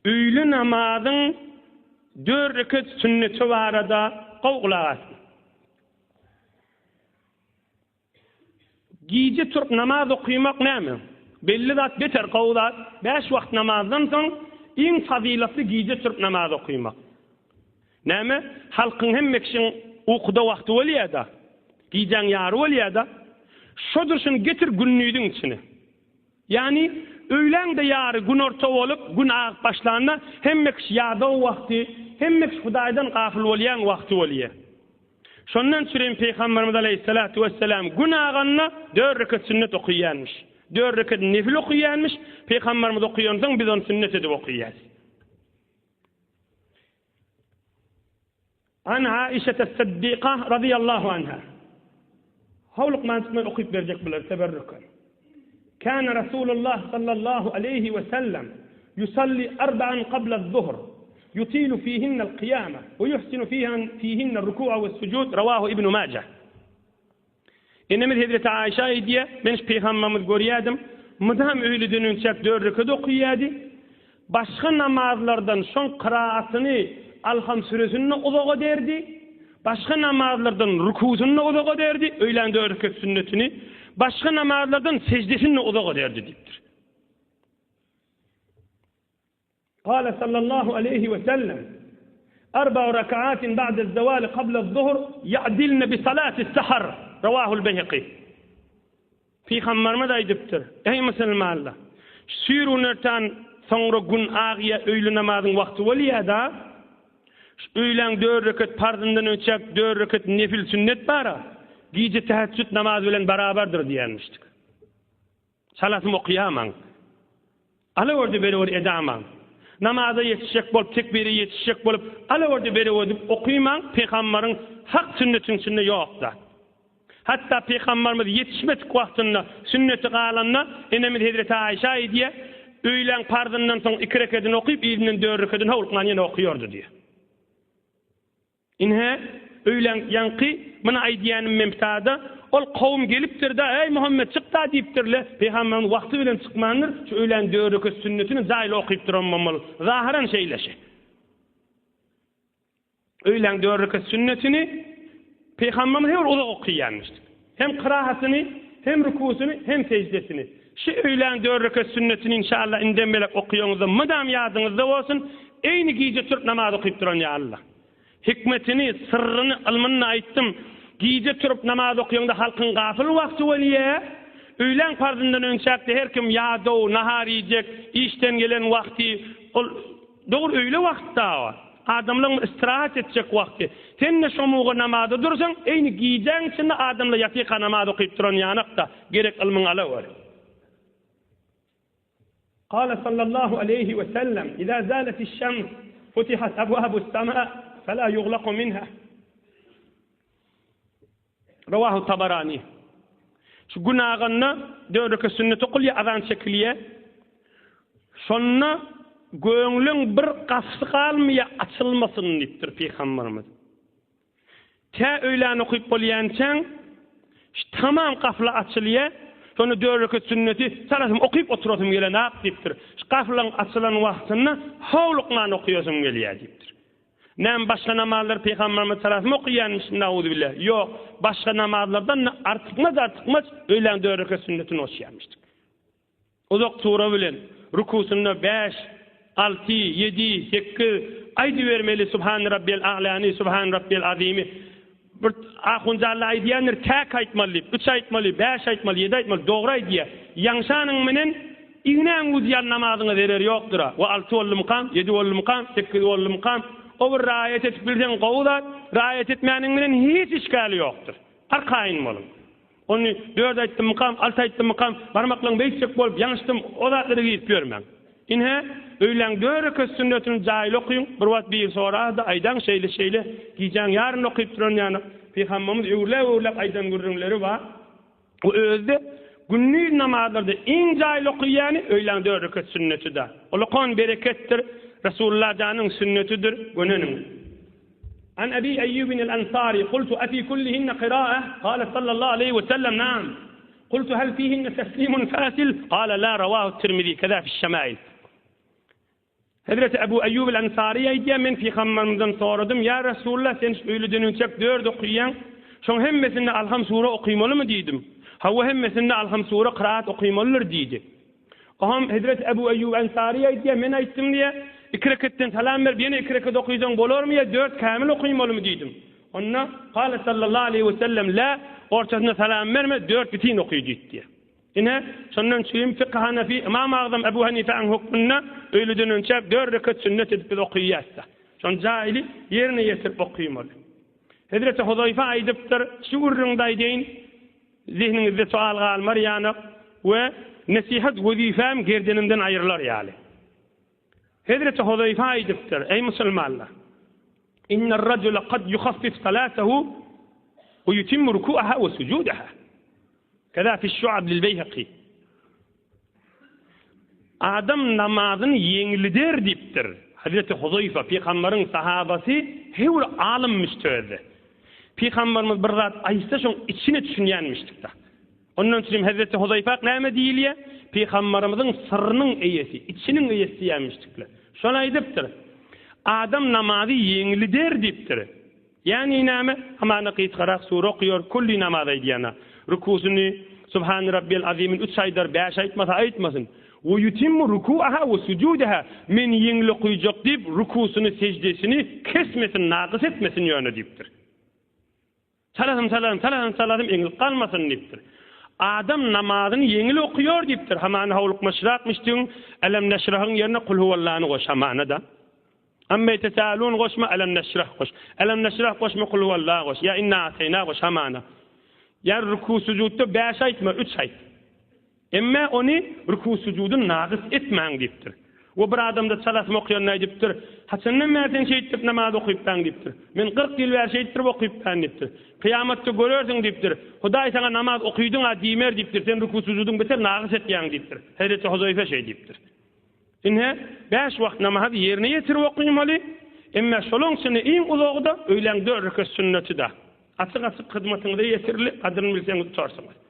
Öýle namazyň dört rekat sünneti barada gowy gulak asyň. Gije turup namaz okymak näme? Belli zat beter gowy zat. Bäş wagt namazdan soň iň fazylatly gije turup namaz okymak. Näme? Halkyň hemme kişiň ukuda wagty bolýada. Gijäň ýary bolýada. Şo durşuny getir gündiziň içine. Ýagny, öýläň-de ýary günorta bolup, gün agyp başlanda, hemme kişi ýadaw wagty, hemme kişi Hudaýdan gafyl bolýan wagty bolýar. Şondan çürim Pygamberimiz aleýhissalatu wessalam gün aganda dört rekat sünnet okaýanmyş. Dört rekat nefil okaýanmyş, Pygamberimiz okaýansoň biz ony sünnet edip okaýas. An Aişete Siddiqa razyýallahu anha. Howlukman çykman okyp berjek bular teberrüken. Kana Rasulullah sallallahu aleýhi we sellem yusalli arba'an qabla az-zuhr yutilu fihinna al-qiyama we yuhsinu fihinna ar-ruku'a we-s-sujud rawahu Ibn Majah. Enemiz hezreti Aişa aýdýar, Men şu pygamberimizi görýärdim, mydam öýleden öňçäk dört rekat okaýardy. Başga namazlardan şoň kyraatyny Alham süresini-de uzak ederdi, başga namazlardan rukusyny-da uzak ederdi, öýlän dört rekat sünnetini, başga namazlardan seždesini-de uzak ederdi diýipdir. Kâle sallallahu aleýhi we sellem, Arba'u rak'atin ba'de'z-zewâli kable'z-zuhr ya'dilne bi salâti's-sahar, Rawâhu'l-Beýhekî. Pygamberimiz aýdypdyr, Eý musulmanlar! Süýr günortan soňra gün agýa öýle namazyň wagty bolýa-da, şu öýläň dört rekat parzyndan öňçäk dört rekat nefil sünnet bar-a, gije täheçjüt namazy bilen barabardyr diýenmişdik. Çalasym okýamaň. Alawerde berewer edamaň. Namaza ýetişjek bolup, tekbire ýetişjek bolup, alawerde berewer diýip okymaň, pygambaryň hak sünnetiniň içinde ýok zat. Hatda pygambarymyz ýetişmedik wagtynda sünneti galanda, enemiz hezreti Aýşa aýdýar, Öýläň parzyndan soň iki rekedini okyp, yzyndan dört rekedini howlukman ýene okýardy diýýär. Ine, öýläň ýaňky muny aýdýanym Memtada, ol kowum gelipdir-de, Eý, Muhammet, çyk-da diýipdir-le. Pygamberimiz wagty bilen çykmandyr, şu öýläň dört rekat sünnetini jaýly okyp duran bolmaly. Zahyran şeýle şe. Öýläň dört rekat sünnetini Pygamberimiz her uzak okaýanmyş. Hem kyrahatyny, hem rukusyny, hem seždesini. Şu öýläň dört rekat sünnetini inşallah indem belek okaýaňyzda mydam ýadyňyzda bolsun, eýni gije turup namaz okyp duran ýaly-la. Hikmetini, syrryny, ylmyny-da aýtdym. Gije turup namaz okaýaňda halkyň gafyl wagty bolýa. Öýläň parzyndan öňçäkde her kim ýadaw, nahar iýjek, işden gelen wagty, ol dogry öýle wagtda. Adamlaryň istirahat etjek wagty. Sen-de şomuga namaza dursaň, eýni gijäň içinde adamlar ýatyka namaz okyp duran ýanakda, gerek ylmyňy alawer. Kale sallallahu aleýhi we sellem, Iza zaletiş-şems, futihat abwabus-sama, fela yuglaku minha. Rawahu Tabarani. Şu gün aganda dört rekat sünnet okulýar, azan çekilýär. Şonda göňlüň bir gafsy galmaýar, açylmasyn diýipdir pygamberimiz. Tä öýlän okyp bolýançaň, şu tamam gafla açylýar. Şonda dört rekat sünneti çalasym okyp oturasym gelenak diýipdir. Şu gaflaň açylan wagtynda howlukman okaýasym gelýär diýipdir. Näme başga namazlary Pygamberimiz salasym okaýanmyş nauzubilla. Ýok, başga namazlardan-da artykmaç artykmaç öýläň dört rekat sünnetini goşýarmyşdyk. Uzak sura bilen, rukusynda bäş, alty, ýedi, sekiz aýdybermeli Subhan Rabbiyel A'lany, Subhan Rabbiyel Azimi. Bir ahunjalla aýdýandyr, täk aýtmaly diýip, üç aýtmaly, bäş aýtmaly, ýedi aýtmaly, dogry aýdýar. Ýaňşanyň menen ignäň ujy ýaly namazyňa zereri ýokdur-a. We alty boldumykam, ýedi boldumykam, sekiz boldumykam, o bir raýat edip bilseň gowy zat, raýat etmäniň menen hiç işgäli ýokdur. Arkaýyn boluň. Ony dört aýtdymmykam, alty aýtdymmykam, barmaklaryňy beýtjek bolup ýaňyşdym, o zatlara girip ýörmäň. Ine, öýläň dört rekat sünnetini jaýly okyň, bir wagt biri sorardy, aýdaň şeýle-şeýle, gijäň ýarynda okyp duran ýaly, Pygamberimiz öwrüläp-öwrüläp aýdan gürrüňleri bar. O özi-de gündiz namazlarda iň jaýly okaýany öýläň dört rekat sünneti-dä. Ol okan bereketdir, Resulullah janyň sünnetidir, göneniň. An Ebi Eýýubin el-Ensari, Kultu efi kullihinne kirae? Kale sallallahu aleýhi we sellem, Naam. Kultu hel fihinne teslimun fasil? Kale la, Rawahu Tirmizi, keza fiş-şemail. Hezreti Ebu Eýýub el-Ensary aýdýar, Men Pygambermizden soradym, Ýa Resulallah, sen şu öýleden öňçäk dört okyýaň, şoň hemmesinde Alham sure okymalymy diýdim. Hawa, hemmesinde Alham sure kyraat okymalydyr diýdi. Oňam Hezreti Ebu Eýýub Ensary aýdýar, Men aýtdym diýýär, iki reketden salam berip, ýene iki reket okysaň bolarmy ýa dört kämil okymalymy diýdim. Onda, Kale sallallahu aleýhi we sellem, Lä, ortasynda salam berme, dört bitin oky diýdi diýýär. Ine, şondan üçin fykh Hanefi, Ymam Agzam Ebu Hanifäň hökmünde öýleden önçäp dört rekat sünnet edip biz okyýas-da. Şony jaýly ýerine ýetirip okymaly. Hezreti Huzaýfa aýdypdyr, şu gürrüňde aýdaýyn, zehniňizde sual galmar ýanak we nesihat wezipem gerdenimden aýrylar ýaly. Hezreti Huzaýfa aýdypdyr, Eý musulmanlar! Inner-rajule kad yuhaffif salatehu we yutimmu ruku'aha we sujudaha. Keza fiş-şu'ab lil-Beýheki. Adam namazyny ýeňlider diýipdir. Hazreti Huzaýfa pygambaryň sahabasy höwür alymmyş sözde. Pygambarymyz bir zat aýtsa şoň içine düşünýänmişdik-da. Ondan üçin Hazreti Huzaýfa näme diýilýär? Pygambarymyzyň syrynyň eýesi, içiniň eýesi diýýänmişdikler. Şol aýdypdyr. Adam namazy ýeňlider diýipdir. Ýagny näme? Hamana gysgarak sure okaýar, külli namaz aýdýana. Rukusyny Subhane Rabbiyel Azimini üç aýdar, bäş aýtmasa aýtmasyn. We yutimmu ruku'aha we sujudaha, men ýeňil okaýjak diýip, rukusyny, seždesini kesmesin, nakys etmesin ýöne diýipdir. Çalasym, çalasym, çalasym, çalasym eňilip galmasyn diýipdir. Adam namazyny ýeňil okaýar diýipdir. Hamana howlukmaçrak müşdigiň Elem neşrahyň ýerine Kulhuwallany goş hamana-da. Amme ýetesâelûn goşma, Elem neşrah goş. Elem neşrah goşma, Kulhuwallah goş. Ýa Inna a'teýna goş hamana. Ýa ruku-sujudda bäş aýtma, üç aýt. Emme ony ruku-sujudy nagys etmäň diýipdir. We bir adamda çalasym okaýanda aýdypdyr, Haçandan bäri sen şeýtdirip namaz okypbaň diýipdir. Men 40 ýyl bäri şeýtdirip okypban diýipdir. Kyýamatda görersiň diýipdir. Hudaý saňa namaz okydyň-a diýmer diýipdir, sen ruku-sujudyň beter nagys etýäň diýipdir. Hezreti Huzaýfa şeý diýipdir. Ine, bäş wagt namazy ýerine ýetirip okymaly, emme şolaň içinde iň uzagy-da öýläň dört rekat sünneti-da. Açyk-açyk hyzmatyňyza ýetirili, gadyryny bilseňiz utarsyňyz.